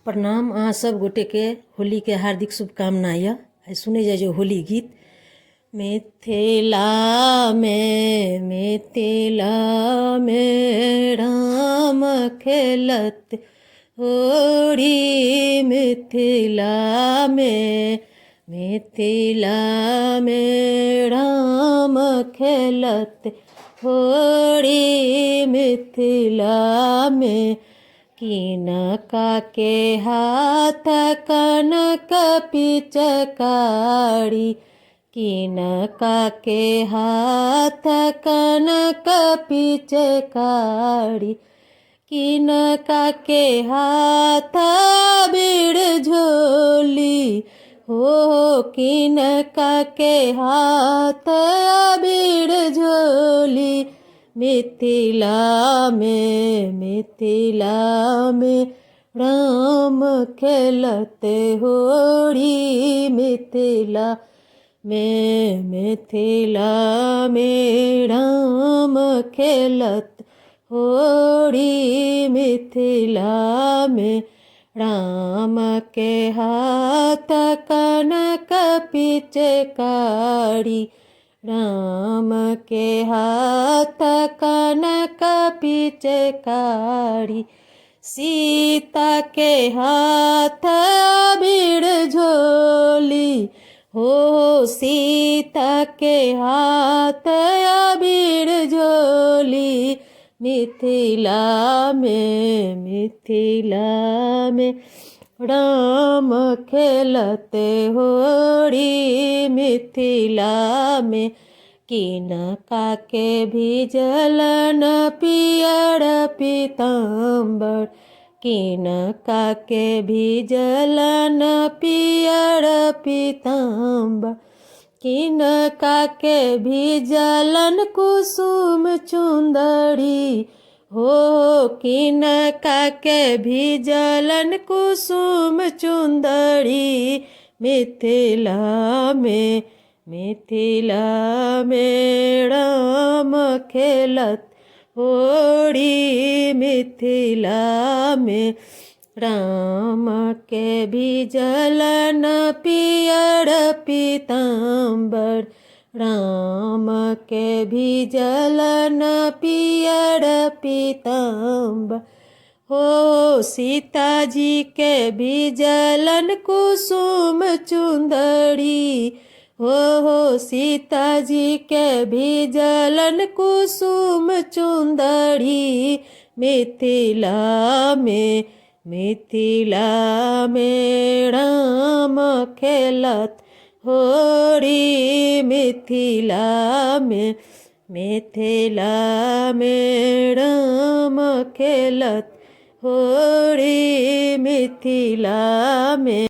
प्रणाम अहाँ सब गोटेके होलीके हार्दिक शुभकामना यऽ। आइ सुनै जाइ जो होली गीत। मिथिलामे मिथिलामे राम खेलत होरी, मिथिलामे मिथिलामे राम खेलत होरी, मिथिलामे किनका के हाथ कनक पिचकारी, किनका के हाथ कनक पिचकारी, किनका के हाथ अबीर झोली, हो किनका के हाथ अबीर झोली। मिथिलामे मिथिलामे राम खेलत होरी, मिथिला मे मिथिलामे राम खेलत होरी, मिथिलामे राम के हाथ कनक पिचकारी, राम के हाथ कनक पिचकारी, सीता के हाथ अबीर झोली, हो सीता के हाथ अबीर झोली। मिथिलामे मिथिलामे राम खेलत होरी, मिथिलामे किनका के भिजलन पियर पीताम्बर, किनका के भिजलन पियर पीताम्बर, किनका के भिजलन कुसुम चुंदरी, हो किनका के भिजलन कुसुम चुंदरी। मिथिलामे मिथिलामे राम खेलत होरी, मिथिलामे राम के भिजलन पियर पीताम्बर, राम के भिजलन पियर पीताम्बर, हो सीता जी के भिजलन कुसुम चुंदरी, हो सीता जी के भिजलन कुसुम चुंदरी। मिथिलामे मिथिलामे राम खेलत होरी, मिथिलामे मिथिलामे राम खेलत होरी, मिथिलामे।